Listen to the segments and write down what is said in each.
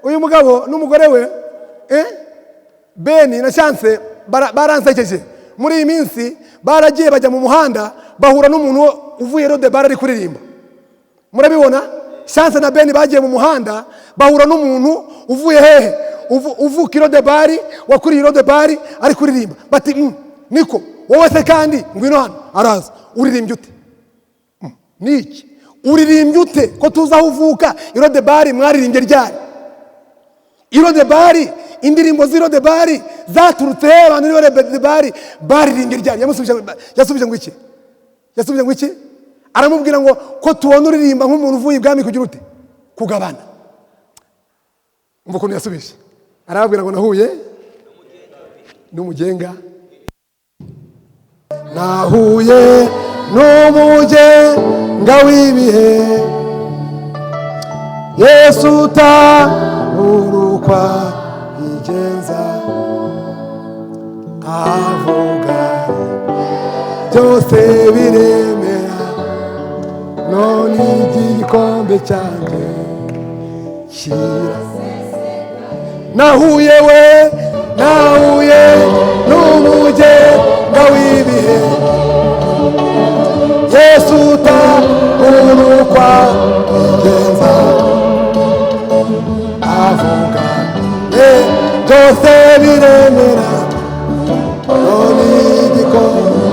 Uyu mugabo n'umugore we, Beni na Chance, baransekeje muri iyi minsi. Baragiye bajya mu muhanda, bahura n'umuntu uvuye Rodebari ari kuririmba. Murabibona, Chance na Beni bagiye mu muhanda, bahura n'umuntu uvuye hehe? Uvuka i Rodebari, wakuriye i Rodebari, ari kuririmba. Bati: Niko wowe se kandi, ngwino hano." Araza. "Uririmbye ute? Niki? Uririmbye ute ko tuzi aho uvuka i Rodebari? Mwaririmbye ryari i Rodebari? Indirimbo z'i Rodebari zaturutse he? Abantu b'i Rodebari baririmbye ryari?" Yasubije ngo iki? Yasubije ngo iki? Aramubwira ngo: "Ko tubona uririmba nk'umuntu uvuye ibwami kugira ute? Kugabana." Umva ukuntu yasubije, arababwira ngo: "Nahuye n'umugenga, nahuye n'umugenga w'ibihe, Yesu utaburukwa igenza, avuga byose biremera, none igikombe cyanjye kira. Nahuye we, nahuye n'umugenga w'ibihe, Yesu utaburukwa igenza, avuga byose biremera, none igikombe."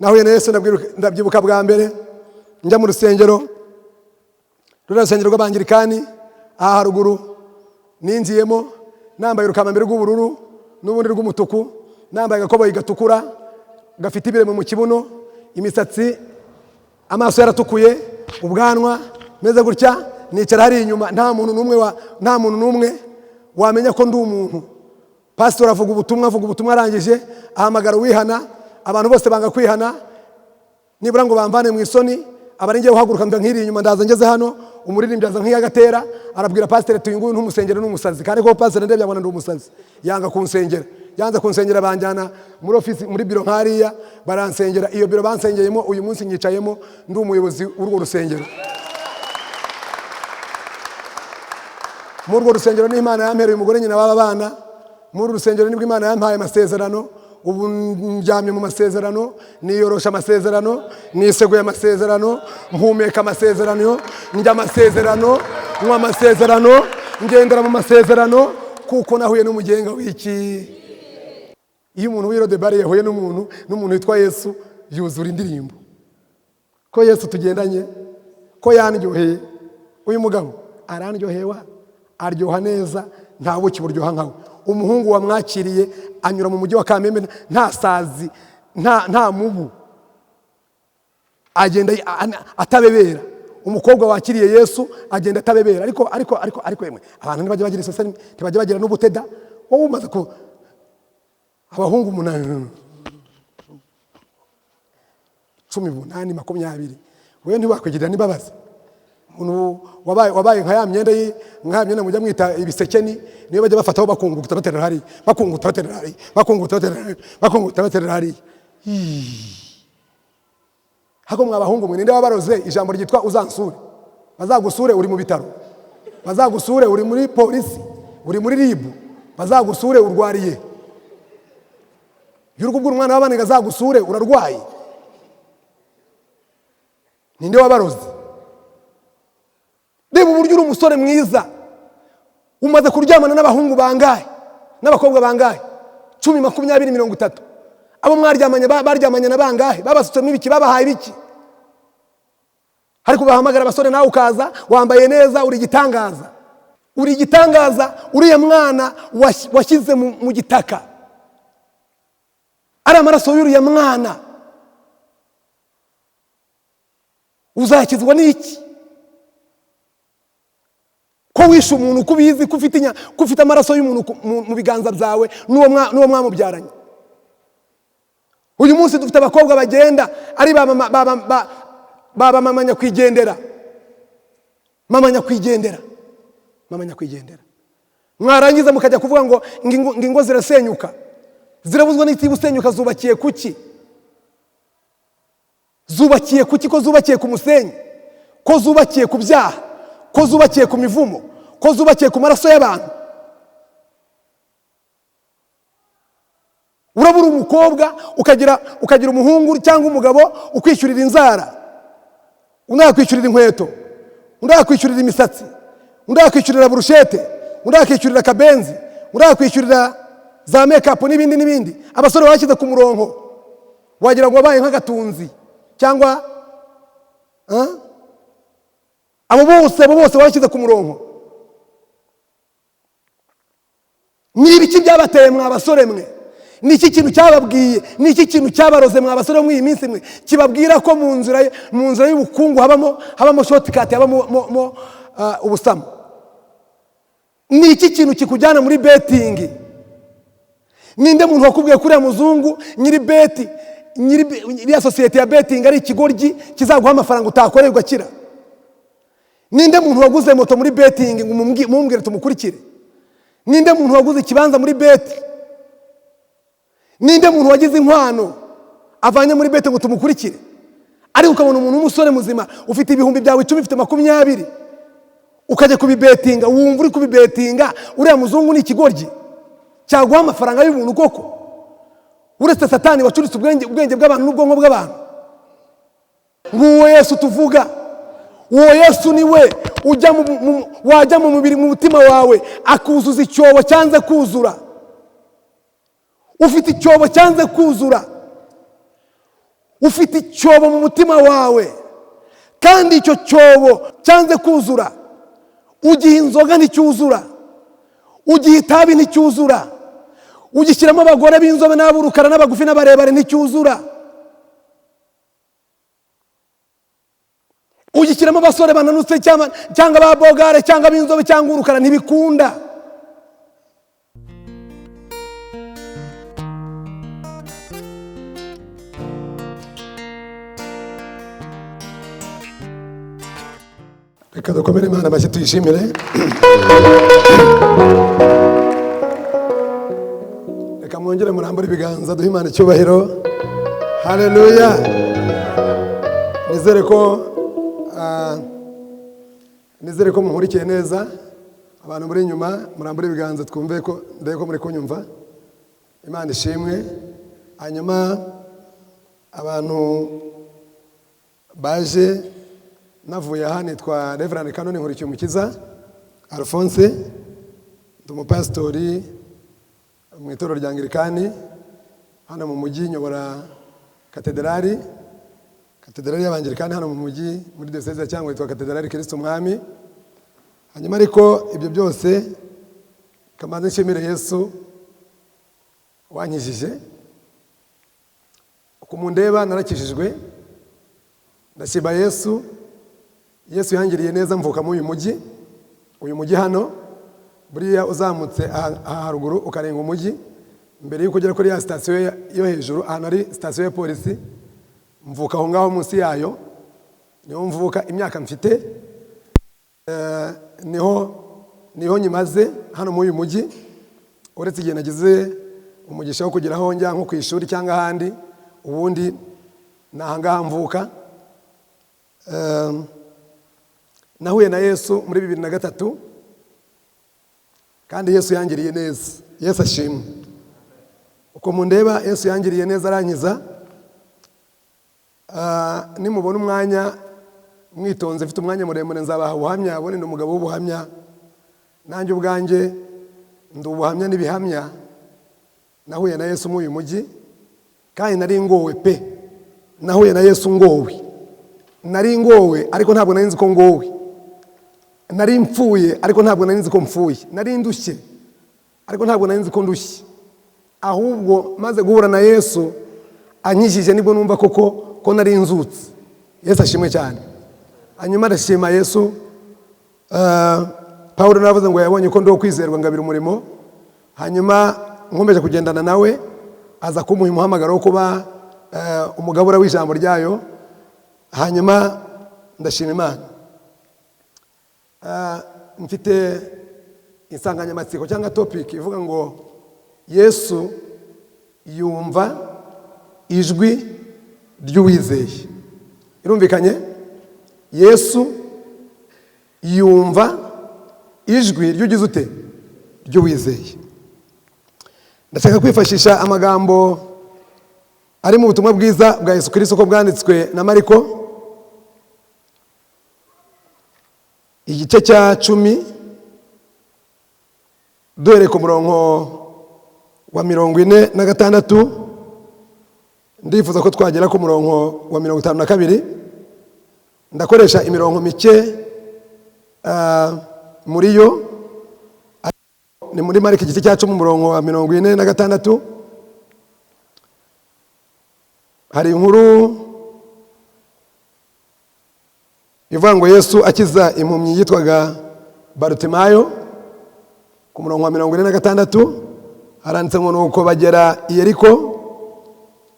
Nahuye na Yesu. Ndabyibuka bwa mbere njya mu rusengero, ruriya rusengero rw'Abangirikani aha haruguru. Ninjiyemo nambaye urukamambiri rw'ubururu n'ubundi rw'umutuku, nambaye agakoboyi gatukura gafite ibiremo mu kibuno, imisatsi, amaso yaratukuye, ubwanwa meze gutya. Nicara hariya inyuma, nta muntu n'umwe wamenya ko ndi umuntu. Pasitori avuga ubutumwa, avuga ubutumwa, arangije ahamagara uwihana. Abantu bose banga kwihana nibura ngo bamvane mu isoni, aba ari ngiye guhaguruka mba nkiri inyuma. Ndaza, ngeze hano, umuririmbyi aza nk'iyagatera, arabwira pasiteri ati: "Uyu nguyu ntumusengere, ni umusazi." Kandi koko pasiteri ndebye abona ndi umusazi, yanga kunsengera. Yanze kunsengera, banjyana muri ofisi, muri biro nkariya, baransengera. Iyo biro bansengeyemo, uyu munsi nyicayemo ndi umuyobozi w'urwo rusengero. Muri urwo rusengero niho Imana yampereye umugore, nyina w'aba bana. Muri uru rusengero nibwo Imana yampaye amasezerano. Ubu ndyamye mu masezerano, niyorosha amasezerano, niseguye amasezerano, mpumeka amasezerano, ndya amasezerano, nywa amasezerano, ngendera mu masezerano, kuko nahuye n'umugenga w'iki. Iyo umuntu w'i Rodebari yahuye n'umuntu witwa Yesu, yuzura indirimbo. Ko Yesu tugendanye, ko yandyoheye! Uyu mugabo arandyoheye wa, aryoha neza, nta buki buryoha nkawe. Umuhungu wamwakiriye anyura mu mujyi wa Kamembe nta sazi, nta mubu, agenda atabebera. Umukobwa wakiriye Yesu agenda atabebera. Ariko yemwe, abantu ntibajya bagira isesemi, ntibajya bagira n'ubuteda. Wowe umaze ku abahungu umunani, 18, 20, wewe ntiwakwigirira n'imbabazi. Umuntu wabaye nka ya myenda nka ya myenda mujya mwita ibisekeni, niyo bajya bafataho bakunguta baterera hariya, bakunguta baterera hariya, bakunguta baterera hariya, bakunguta baterera hariya. Hako mwa bahungu mwe, ninde wabaroze ijambo ryitwa "uzansure"? Bazagusure uri mu bitaro, bazagusure uri muri polisi, uri muri RIB, bazagusure urwariye. Iyo uri kubwira umwana w'abana ngo azagusure urarwaye, ninde wabaroze? Reba uburyo uri umusore mwiza. Umaze kuryamana n'abahungu bangahe, n'abakobwa bangahe? 10, 20, 30. Abo mwaryamanye baryamanye na bangahe? Babasutsemo ibiki? Babahaye ibiki? Ariko bahamagara abasore, nawe ukaza wambaye neza, uri igitangaza, uri igitangaza. Uriya mwana washyize mu gitaka, ari amaraso y'uriya mwana, uzakizwa n'iki? Ko wishe umuntu, ko ubizi ko ufite ko ufite amaraso y'umuntu mu biganza byawe n'uwo mwamubyaranye. Uyu munsi dufite abakobwa bagenda ari ba mama, ba mama nyakwigendera, mama nyakwigendera, mama nyakwigendera. Mwarangiza mukajya kuvuga ngo ingo zirasenyuka. Zirabuzwa n'iki gusenyuka? Zubakiye kuki? Zubakiye kuki? Ko zubakiye ku musenyi? Ko zubakiye ku byaha, ko zubakiye ku mivumo, ko zubakiye ku maraso y'abantu. Urabura umukobwa ukagira umuhungu cyangwa umugabo ukwishyurira inzara, undi akakwishyurira inkweto, undi akakwishyurira imisatsi, undi akakwishyurira burushete, undi akakwishyurira akabenzi, undi akakwishyurira za mekapu n'ibindi n'ibindi. Abasore bashyize ku murongo wagira ngo wabaye nk'agatunzi cyangwa abo bose bashyize ku murongo. Ni ibiki byabateye mwa basore mwe? Ni iki kintu cyababwiye? Ni iki kintu cyabaroze mwa basore muri iyi minsi mwe, kibabwira ko mu nzira y'ubukungu habamo shortcut, habamo ubusamo? Ni iki kintu kikujyana muri betting? Ninde muntu wakubwiye kuriya muzungu nyiri beti, nyiri iriya sosiyete ya betting ari ikigoryi kizaguha amafaranga utakoreye ugakira? Ninde muntu waguze moto muri betting ngo mumbwire tumukurikire? Ninde muntu waguze ikibanza muri beti? Ninde muntu wagize inkwano avanye muri beti ngo tumukurikire? Ariko ukabona umuntu w'umusore muzima ufite ibihumbi byawe 10, ufite 20, ukajya kubibetinga, wumva uri kubibetinga. Uriya muzungu ni ikigoryi cyaguha amafaranga y'ubuntu koko? Uretse Satani wacuritse ubwenge bw'abantu n'ubwonko bw'abantu. Nguwo Yesu tuvuga. Uwo Yesu ni we wajya mu mubiri, mu mutima wawe, akuzuza icyobo cyanze kuzura. Ufite icyobo cyanze kuzura, ufite icyobo mu mutima wawe, kandi icyo cyobo cyanze kuzura. Ugiha inzoga nticyuzura, ugiha itabi nticyuzura, ugishyiramo abagore b'inzobe n'ab'urukara n'abagufi n'abarebare nticyuzura, ugishyiramo abasore bananutse cyangwa ba bogare cyangwa b'inzobe cyangwa urukara, ntibikunda. Reka dukomere Imana amashyi tuyishimire. Reka mwongere murambure ibiganza duhe Imana icyubahiro. Haleluya. Nizere ko munkurikiye neza. Abantu muri inyuma murambure ibiganza twumve ko ndebe ko muri kunyumva. Imana ishimwe. Hanyuma abantu baje navuye aha, nitwa Reverend Canon Nkurikiyumukiza Alphonse, ndi umupasitori mu itorero rya Anglikani hano mu mujyi, nyobora katedrali y'Abangilikani hano mu mujyi muri diyoseze ya Cyangugu, yitwa Katedrali Kristo Umwami. Hanyuma ariko ibyo byose kamanze nshimire Yesu wankijije. Uko mundeba narakijijwe, ndashima Yesu. Yesu yangiriye neza mvuka muri uyu mujyi, uyu mujyi hano buriya uzamutse aha haruguru ukarenga umujyi, mbere yuko ugera kuri ya sitasiyo yo hejuru ahantu hari sitasiyo ya polisi, mvuka aho ngaho munsi yayo niho mvuka. Imyaka mfite niho nyimaze hano muri uyu mujyi, uretse igihe nagize umugisha wo kugera aho njya nko ku ishuri cyangwa ahandi, ubundi ni aha ngaha mvuka. Nahuye na Yesu muri 2003, kandi Yesu yangiriye neza. Yesu ashimwe. Uko mundeba Yesu yangiriye neza arankiza. Nimubona umwanya mwitonze, mfite umwanya muremure, nzabaha ubuhamya. Ubundi ndi umugabo w'ubuhamya, nanjye ubwanjye ndi ubuhamya n'ibihamya. Nahuye na Yesu muri uyu mujyi, kandi nari ngowe pe. Nahuye na Yesu ngowe, nari ngowe ariko ntabwo nari nzi ko ngowe, nari mpfuye ariko ntabwo nari nzi ko mpfuye, nari ndushye ariko ntabwo nari nzi ko ndushye. Ahubwo maze guhura na Yesu ankijije, nibwo numva koko ko nari nzutse. Yesu ashimwe cyane. Hanyuma ndashima Yesu. Pawulo navuze ngo yabonye ko ndi kwizerwa ngabira umurimo. Hanyuma nkomeje kugendana nawe, aza kumuha umuhamagaro wo kuba umugabura w'ijambo ryayo. Hanyuma ndashima Imana. Mfite insanganyamatsiko cyangwa topic ivuga ngo Yesu yumva ijwi ry'uwizeye. Irumvikanye? Yesu yumva ijwi ry'ugize ute? Ry'uwizeye. Ndashaka kwifashisha amagambo ari mu butumwa bwiza bwa Yesu Kirisito uko bwanditswe na Mariko, igice cya 10, duhereye ku murongo wa 46. Ndifuza ko twagera ku murongo wa 52. Ndakoresha imirongo mike muri yo. Ni muri Mariko igice cya 10, umurongo wa 46. Hari inkuru ivuga ngo Yesu akiza impumyi yitwaga Barutimayo. Ku murongo wa 46 haranditse ngo: "Nuko bagera i Yeriko,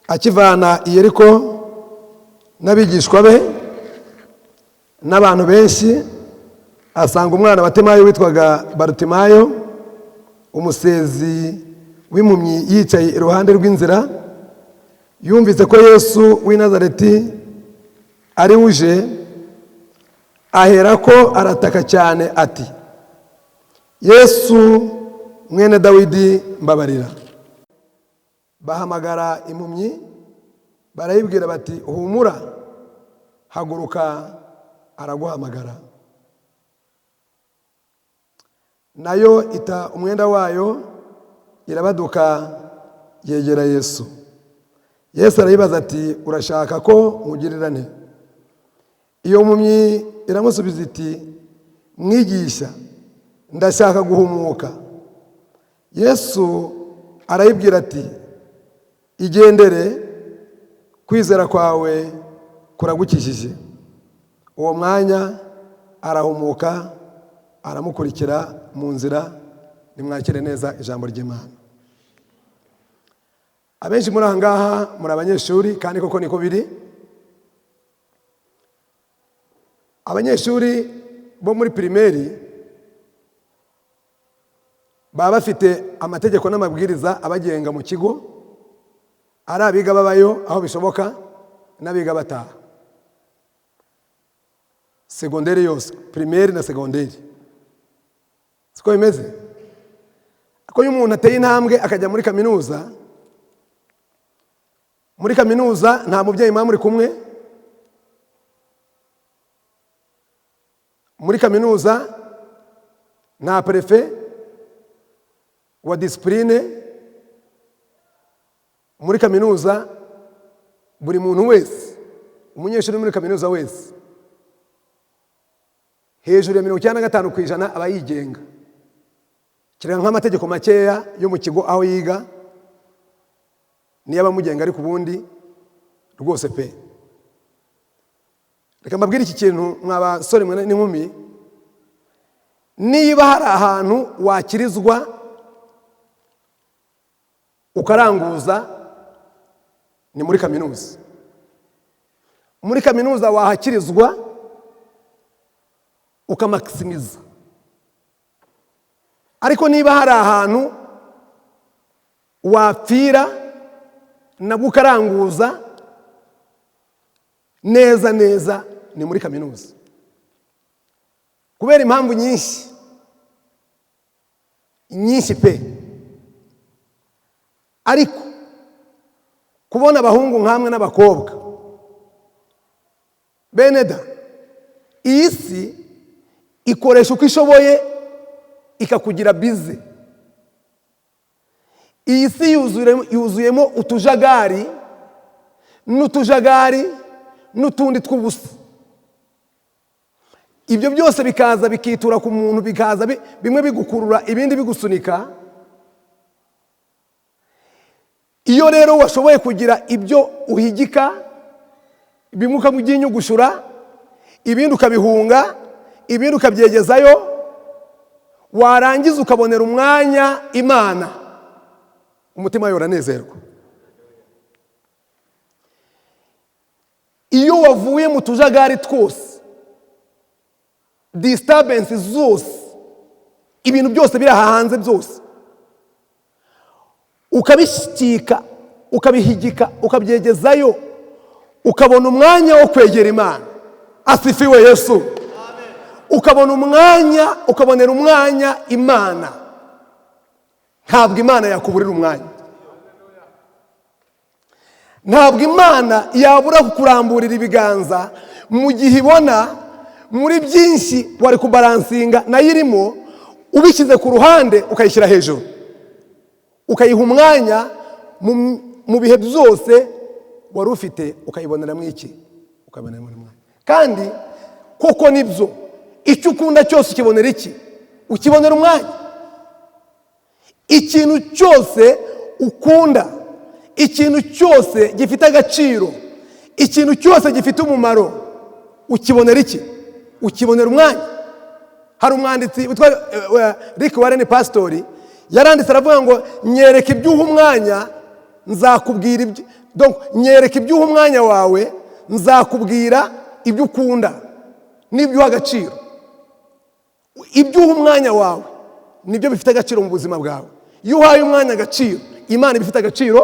akivana i Yeriko n'abigishwa be n'abantu benshi, asanga umwana wa Timayo witwaga Barutimayo, umusezi w'impumyi, yicaye iruhande rw'inzira. Yumvise ko Yesu w'i Nazareti ari uje, aherako arataka cyane ati: 'Yesu mwene Dawidi, mbabarira.' Bahamagara impumyi, barayibwira bati: 'Humura, haguruka, araguhamagara.' Nayo ita umwenda wayo, irabaduka, yegera Yesu. Yesu arayibaza ati: 'Urashaka ko nkugirira nte?' Iyo mpumyi iramusubiza iti: 'Mwigisha, ndashaka guhumuka.' Yesu arayibwira ati: 'Igendere, kwizera kwawe kuragukijije.' Uwo mwanya arahumuka, aramukurikira mu nzira." Nimwakire neza ijambo ry'Imana. Abenshi muri aha ngaha muri abanyeshuri, kandi koko niko biri. Abanyeshuri bo muri primaire baba bafite amategeko n'amabwiriza abagenga mu kigo, ari abiga babayo aho bishoboka n'abiga bataha. Secondaire yose, primaire na secondaire, siko bimeze. Ko iyo umuntu ateye intambwe akajya muri kaminuza, muri kaminuza nta mubyeyi muba muri kumwe. Muri kaminuza nta préfet wa discipline. Muri kaminuza buri muntu wese, umunyeshuri muri kaminuza wese, hejuru ya 95% aba yigenga, kereka nk'amategeko makeya yo mu kigo aho yiga niyo abamugenga, ariko ubundi rwose pe. Reka mbabwire iki kintu, mwa basore mwe n'inkumi: niba hari ahantu wakirizwa ukaranguza, ni muri kaminuza. Muri kaminuza wahakirizwa ukamakisimiza. Ariko niba hari ahantu wapfira nabwo ukaranguza neza neza, ni muri kaminuza, kubera impamvu nyinshi nyinshi pe. Ariko kubona abahungu nkamwe n'abakobwa bene da, iyi si ikoresha uko ishoboye ikakugira busy. Iyi si yuzuyemo utujagari n'utujagari n'utundi tw'ubusa. Ibyo byose bikaza bikitura ku muntu, bikaza bimwe bigukurura, ibindi bigusunika. Iyo rero washoboye kugira ibyo uhigika, bimwe ukabyinyugushura, ibindi ukabihunga, ibindi ukabyegezayo, warangiza ukabonera umwanya Imana, umutima wawe uranezerwa. Iyo wavuye mu tujagari twose, disturbance zose, ibintu byose biri aha hanze byose, ukabishyikika, ukabihigika, ukabyegezayo, ukabona umwanya wo kwegera Imana. Asifiwe Yesu. Ukabona umwanya, ukabonera umwanya Imana. Ntabwo Imana yakuburira umwanya, ntabwo Imana yabura kukuramburira ibiganza mu gihe ibona muri byinshi wari kubalancinga nayo irimo, ubishyize ku ruhande ukayishyira hejuru, ukayiha umwanya mu bihe byose wari ufite, ukayiboneramo iki? Ukayiboneramo umwanya. Kandi koko nibyo, icyo ukunda cyose ukibonera iki? Ukibonera umwanya. Ikintu cyose ukunda, ikintu cyose gifite agaciro, ikintu cyose gifite umumaro, ukibonera iki? Ukibonera umwanya. Hari umwanditsi witwa Rick Warren, pasitori, yaranditse aravuga ngo: "Nyereka ibyo uha umwanya, nzakubwira ibyo." Donc, nyereka ibyo uha umwanya wawe, nzakubwira ibyo ukunda n'ibyo uha agaciro. Ibyo uha umwanya wawe nibyo bifite agaciro mu buzima bwawe. Iyo uhaye umwanya agaciro, Imana iba ifite agaciro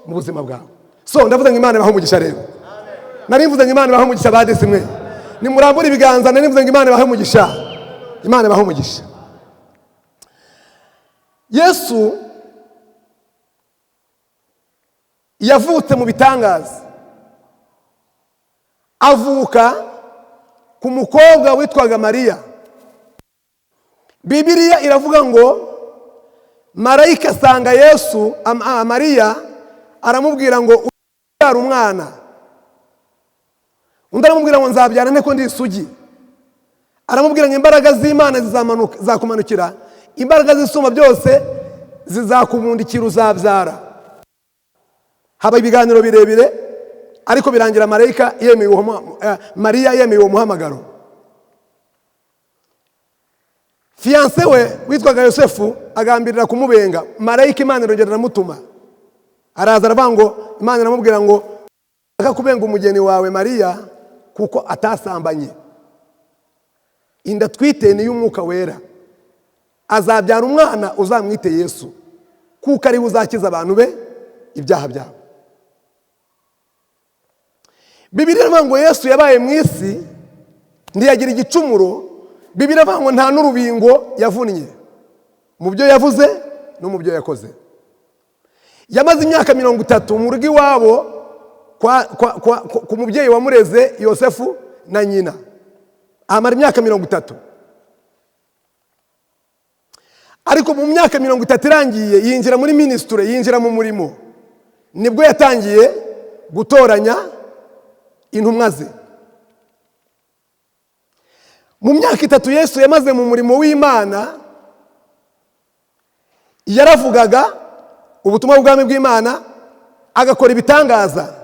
mu buzima bwawe. So ndavuga ngo Imana ibahe umugisha. Rero nari mvuze ngo Imana ibahe umugisha. Badesi mwe, nimurambure ibiganza. Nari mvuze ngo Imana ibahe umugisha, Imana ibahe umugisha. Yesu yavutse mu bitangaza, avuka ku mukobwa witwaga Mariya. Bibiliya iravuga ngo marayika asanga Yesu, Mariya, aramubwira ngo ubyara umwana. Undi aramubwira ngo: "Nzabyara nte ko ndi isugi?" Aramubwira ngo: "Imbaraga z'Imana zizakumanukira, imbaraga z'Isumba byose zizakubundikira, uzabyara." Haba ibiganiro birebire, ariko birangira marayika yemeye uwo Mariya yemeye uwo muhamagaro. Fiancé we witwaga Yosefu agambirira kumubenga. Marayika, Imana irongera iramutuma, araza aravuga ngo Imana iramubwira ngo aka kubenga umugeni wawe Mariya, kuko atasambanye, inda atwite ni iy'Umwuka Wera, azabyara umwana, uzamwite Yesu, kuko ariwe uzakiza abantu be ibyaha byabo. Bibiliya iravuga ngo Yesu yabaye mu isi ntiyagira igicumuro. Bibiliya iravuga ngo nta n'urubingo yavunnye mu byo yavuze no mu byo yakoze. Yamaze imyaka 30 mu rugo iwabo ku mubyeyi wamureze Yosefu na nyina, amara imyaka 30. Ariko mu myaka 30 irangiye, yinjira muri ministry, yinjira mu murimo. Nibwo yatangiye gutoranya intumwa ze. Mu myaka 3 Yesu yamaze mu murimo w'Imana, yaravugaga ubutumwa bw'ubwami bw'Imana, agakora ibitangaza,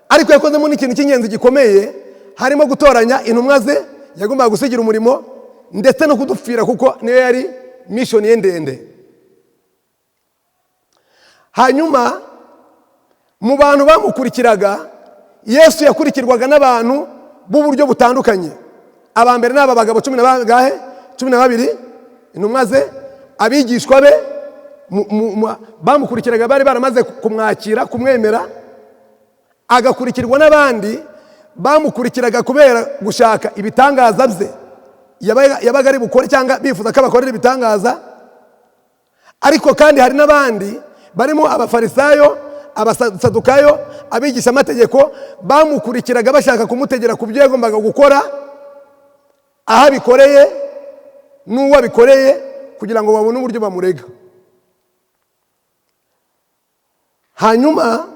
ariko yakozemo n'ikintu cy'ingenzi gikomeye, harimo gutoranya intumwa ze yagombaga gusigira umurimo, ndetse no kudupfira, kuko niyo yari mission ye ndende. Hanyuma mu bantu bamukurikiraga, Yesu yakurikirwaga n'abantu b'uburyo butandukanye. Aba mbere ni aba bagabo cumi na bangahe? 12, intumwa ze, abigishwa be bamukurikiraga, bari baramaze kumwakira, kumwemera. Agakurikirwa n'abandi bamukurikiraga kubera gushaka ibitangaza bye yabaga ari bukore, cyangwa bifuza ko abakorera ibitangaza. Ariko kandi hari n'abandi barimo Abafarisayo, Abasadukayo, abigisha amategeko, bamukurikiraga bashaka kumutegera ku byo yagombaga gukora, aho abikoreye n'uwo abikoreye, kugira ngo babone uburyo bamurega. Hanyuma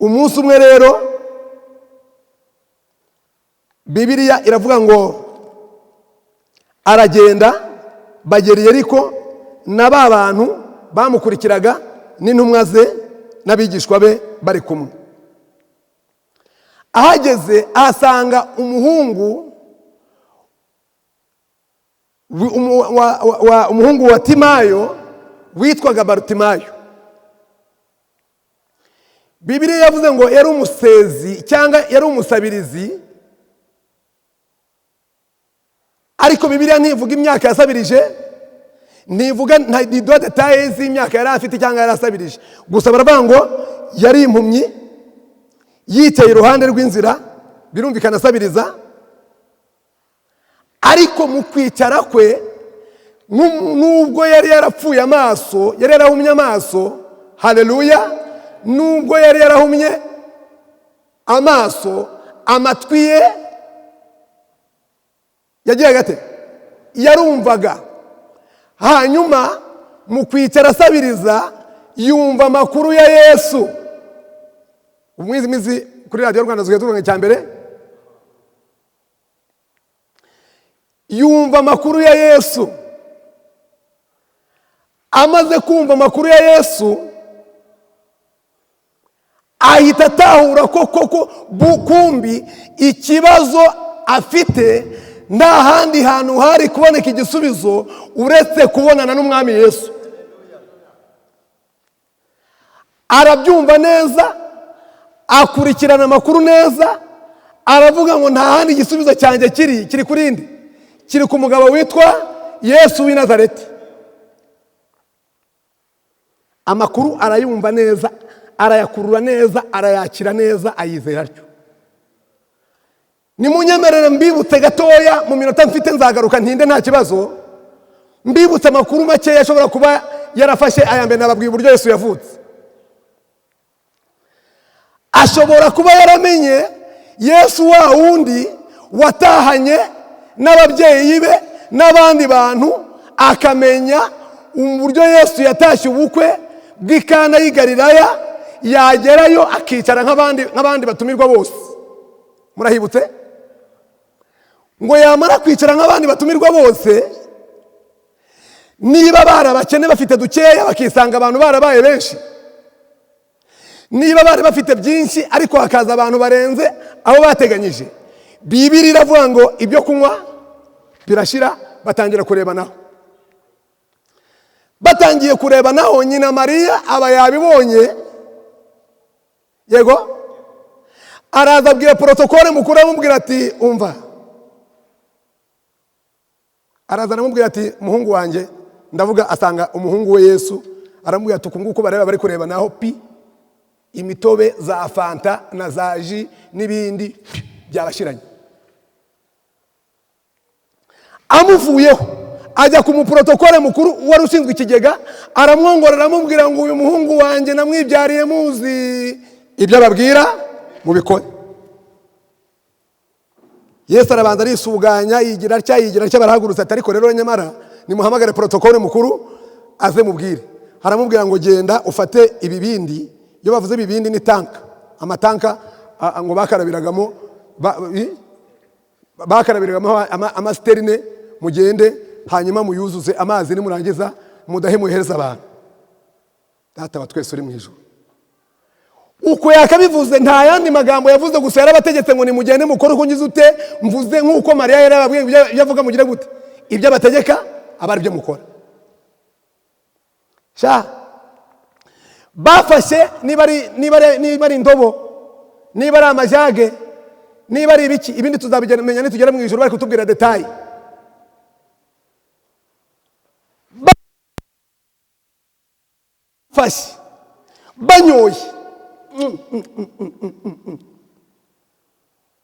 umunsi umwe rero, Bibiliya iravuga ngo aragenda, bagera i Yeriko na ba bantu bamukurikiraga n'intumwa ze n'abigishwa be bari kumwe. Ahageze ahasanga umuhungu wa Timayo witwaga Barutimayo. Bibiliya yavuze ngo yari umusezi cyangwa yari umusabirizi, ariko Bibiliya ntivuga imyaka yasabirije, ntivuga, ntiduha détails z'imyaka yari afite cyangwa yari asabirije. Gusa baravuga ngo yari impumyi, yicaye iruhande rw'inzira, birumvikana asabiriza. Ariko mu kwicara kwe, nubwo yari yarapfuye amaso, yari yarahumye amaso, haleluya, nubwo yari yarahumye amaso, amatwi ye yagiye gate? Yarumvaga. Hanyuma mu kwicara asabiriza, yumva amakuru ya Yesu. Ubu mizi kuri Radiyo Rwanda tugiye tuvuga icya mbere, yumva amakuru ya Yesu. Amaze kumva amakuru ya Yesu, ahita atahura ko koko bukumbi ikibazo afite nta handi hantu hari kuboneka igisubizo uretse kubonana n'Umwami Yesu. Arabyumva neza, akurikirana amakuru neza, aravuga ngo nta handi igisubizo cyanjye kiri kuri indi, kiri ku mugabo witwa Yesu w'i Nazareti. Amakuru arayumva neza, arayakurura neza, arayakira neza, ayizera atyo. Nimunyemerere mbibutse gatoya, mu minota mfite nzagaruka ntinde nta kibazo. Mbibutse amakuru makeya ashobora kuba yarafashe. Aya mbere nababwiye uburyo Yesu yavutse. Ashobora kuba yaramenye Yesu wa wundi watahanye n'ababyeyi be n'abandi bantu, akamenya uburyo Yesu yatashye ubukwe bw'i Kana y'i Galilaya, yagerayo akicara nk'abandi batumirwa bose. Murahibutse? Ngo yamara kwicara nk'abandi batumirwa bose, niba bari abakene bafite dukeya, bakisanga abantu barabaye benshi, niba bari bafite byinshi ariko hakaza abantu barenze abo bateganyije, Bibiri iravuga ngo ibyo kunywa birashira, batangira kurebanaho. Batangiye kurebanaho, nyina Mariya aba yabibonye, yego, araza abwira protocole mukuru, aramubwira ati umva. Araza aramubwira ati muhungu wanjye, ndavuga asanga umuhungu we Yesu, aramubwira ati uku nguku bareba bari kurebanaho pi, imitobe za fanta na za jus n'ibindi byabashiranye. Amuvuyeho ajya ku muprotocole mukuru wari ushinzwe ikigega, aramwongorera, aramubwira ngo uyu muhungu wanjye namwibyariye muzi, ibyo ababwira mubikore. Yesu arabanza arisuganya, yigira atya, yigira atya, barahagurutse ati ariko rero nyamara nimuhamagare protocole mukuru aze mubwire. Aramubwira ngo genda ufate ibibindi. Iyo bavuze ibibindi ni tanka, amatanka ngo bakarabiragamo bakarabiragamo amaciterne, mugende hanyuma muyuzuze amazi, nimurangiza mudahe muhereza abantu. Data wa twese uri mu ijuru, uko yakabivuze nta yandi magambo yavuze, gusa yarabategetse ngo nimugende mukore uko ngize ute mvuze, nk'uko Mariya yarababwiye ibyo avuga mugire gute, ibyo abategeka aba aribyo mukora. Sha bafashe niba ari indobo, niba ari amajage, niba ari ibiki, ibindi tuzabimenya nitugera mu ijuru, bari kutubwira détails. Bafashe banyoye,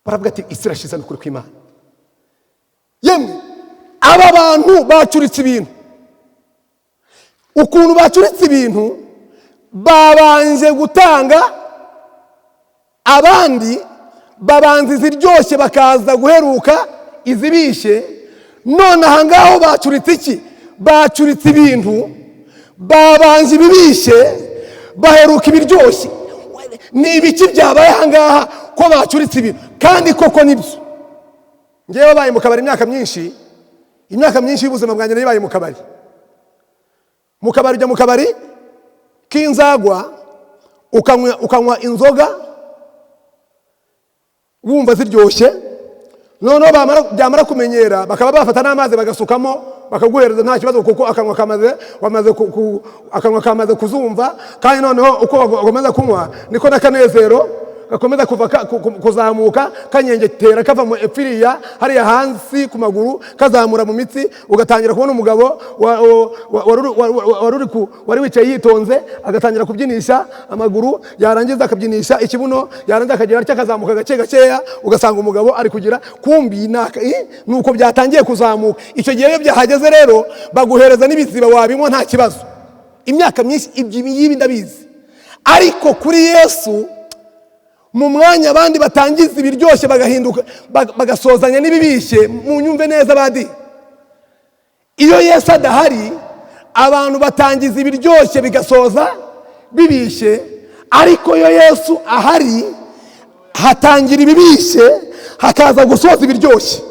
baravuga ati isi irashize n'ukuri kw'Imana. Yemwe, aba bantu bacuritse ibintu. Ukuntu bacuritse ibintu, babanje gutanga abandi, babanza iziryoshye, bakaza guheruka izibishye. None aha ngaho bacuritse iki? Bacuritse ibintu, babanje ibibishye, baheruka ibiryoshye. Ni ibiki byabaye aha ngaha ko bacuritse ibintu? Kandi koko nibyo. Ngewe wabaye mu kabari imyaka myinshi, imyaka myinshi y'ubuzima bwanjye nayibaye mu kabari. Mu kabari, ujya mu kabari k'inzagwa, ukanywa inzoga wumva ziryoshye, noneho byamara kumenyera bakaba bafata n'amazi bagasukamo bakaguhereza, nta kibazo, kuko akanwa kamaze wamaze akanwa kamaze kuzumva. Kandi noneho uko bakomeza kunywa niko n'akanezero. gakomeza kuva kuzamuka kanyengetera, kava mu epfiriya hariya hasi ku maguru, kazamura mu mitsi, ugatangira kubona umugabo wari wicaye yitonze agatangira kubyinisha amaguru, yarangiza akabyinisha ikibuno, yarangiza akagira atya akazamuka gake gakeya, ugasanga umugabo ari kugira kumbi nuko byatangiye kuzamuka. Icyo gihe iyo byahageze rero, baguhereza n'ibiziba, wabinywa nta kibazo. Imyaka myinshi ibyo ngibi ndabizi. Ariko kuri Yesu, mu mwanya abandi batangiza ibiryoshye bagahinduka bagasozanya n'ibibishye, mu nyumve neza badi, iyo Yesu adahari, abantu batangiza ibiryoshye bigasoza bibishye. Ariko iyo Yesu ahari, hatangira ibibishye hakaza gusoza ibiryoshye.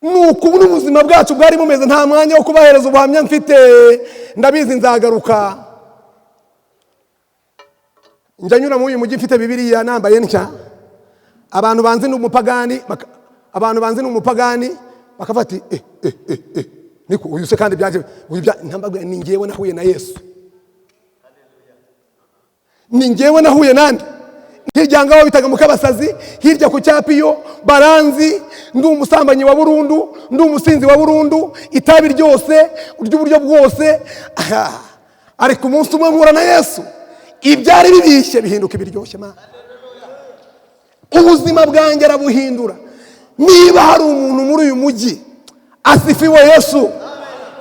Nuko ubu n'ubuzima bwacu bwari bumeze. Nta mwanya wo kubahereza ubuhamya mfite, ndabizi nzagaruka. Njya nyura muri uyu mujyi mfite Bibiliya, nambaye ntya, abantu banzi ni umupagani, abantu banzi ni umupagani, bakavuga ati: "Eh eh eh eh, niko uyu se kandi byaje uyu bya?" Ntambabwira ni njyewe nahuye na Yesu, ni njyewe nahuye nande. Hirya ngaho bitaga Mukabasazi, hirya ku cyapa, iyo baranzi. Ndi umusambanyi wa burundu, ndi umusinzi wa burundu, itabi ryose ry'uburyo bwose. Aha. Ariko umunsi umwe mpura na Yesu, ibyari bibishye bihinduka ibiryoshye. Mana, ubuzima bwanjye arabuhindura. Niba hari umuntu muri uyu mujyi, asifiwe Yesu,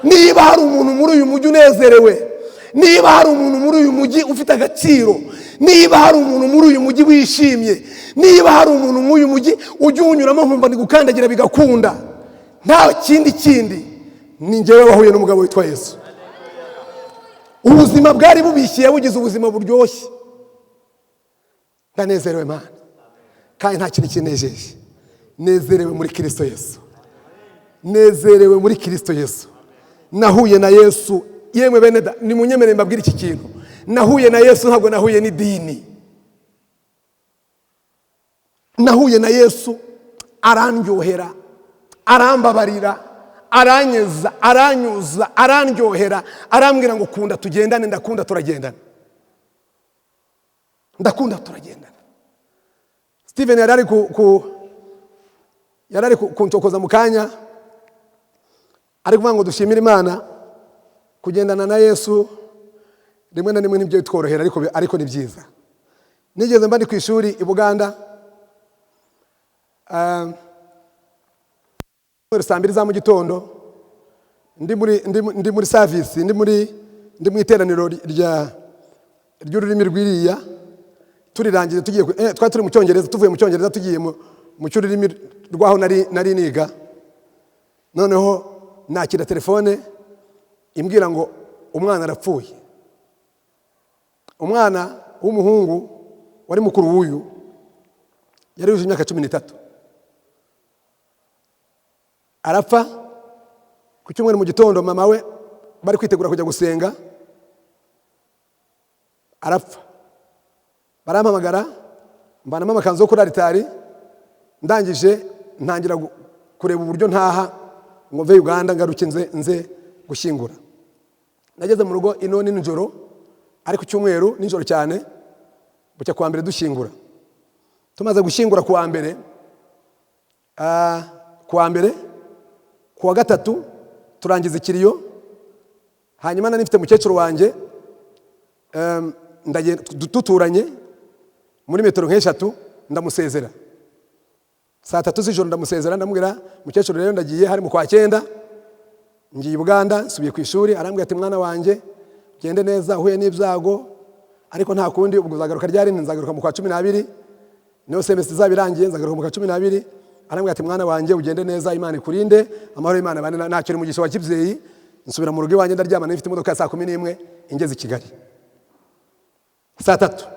niba hari umuntu muri uyu mujyi unezerewe, niba hari umuntu muri uyu mujyi ufite agaciro, niba hari umuntu muri uyu mujyi wishimye, niba hari umuntu muri uyu mujyi ujya uwunyuramo nkumva ndi gukandagira bigakunda, nta kindi kindi, ni njyewe wahuye n'umugabo witwa Yesu. Ubuzima bwari bubishye bugize ubuzima buryoshye. Ndanezerewe Mana, kandi nta kintu kinejeje. Nezerewe muri Kirisito Yesu, nezerewe muri Kirisito Yesu. Nahuye na Yesu. Yemwe bene da, nimunyemerere mbabwire iki kintu: nahuye na Yesu, ntabwo nahuye n'idini. Nahuye na Yesu, arandyohera, arambabarira, aranyeza, aranyuza, arandyohera, arambwira ngo: "Kunda tugendane." Ndakunda turagendana, ndakunda turagendana. Steven yari ari kuncokoza mu kanya, ari kuvuga ngo dushimire Imana. Kugendana na Yesu rimwe na rimwe nibyo bitworohera, ariko ni byiza. Nigeze mba ndi ku ishuri i Buganda, saa 2 za mu gitondo, ndi muri service, ndi mu iteraniro ry'ururimi rw'iriya. Turirangije tugiye twari turi mu Cyongereza, tuvuye mu Cyongereza tugiye mu cy'ururimi rw'aho nari niga. Noneho nakira telefone imbwira ngo umwana arapfuye, umwana w'umuhungu wari mukuru w'uyu, yari yujuje imyaka 13, arapfa ku cyumweru mu gitondo. Mama we bari kwitegura kujya gusenga, arapfa. Barampamagara, mvanamo amakanzu yo kuri aritari, ndangije ntangira kureba uburyo ntaha ngo mve Uganda ngaruke nze gushyingura. Nageze mu rugo ino ni nijoro, ariko cyumweru nijoro cyane, bucya kuwa mbere dushyingura. Tumaze gushyingura kuwa mbere, kuwa mbere, kuwa gatatu turangiza ikiriyo. Hanyuma nari mfite mukecuru wanjye, ndagenda, duturanye muri metero nk'eshatu, ndamusezera saa 3 z'ijoro. Ndamusezera, ndamubwira: "Mukecuru, rero ndagiye." Hari mu kwa cyenda. "Ngiye i Buganda, nsubiye ku ishuri." Arambwira ati: "Mwana wanjye, ugende neza, uhuye n'ibyago, ariko nta kundi. Ubwo uzagaruka ryari?" "Nzagaruka mu kwa 12, niyo semester izaba irangiye, nzagaruka mu kwa 12." Arambwira ati: "Mwana wanjye, ugende neza, Imana ikurinde, amahoro y'Imana abane nakira umugisha wa kibyeyi." Nsubira mu rugo iwanjye, ndaryama. Nari mfite imodoka ya saa 11 ingeze i Kigali saa 3.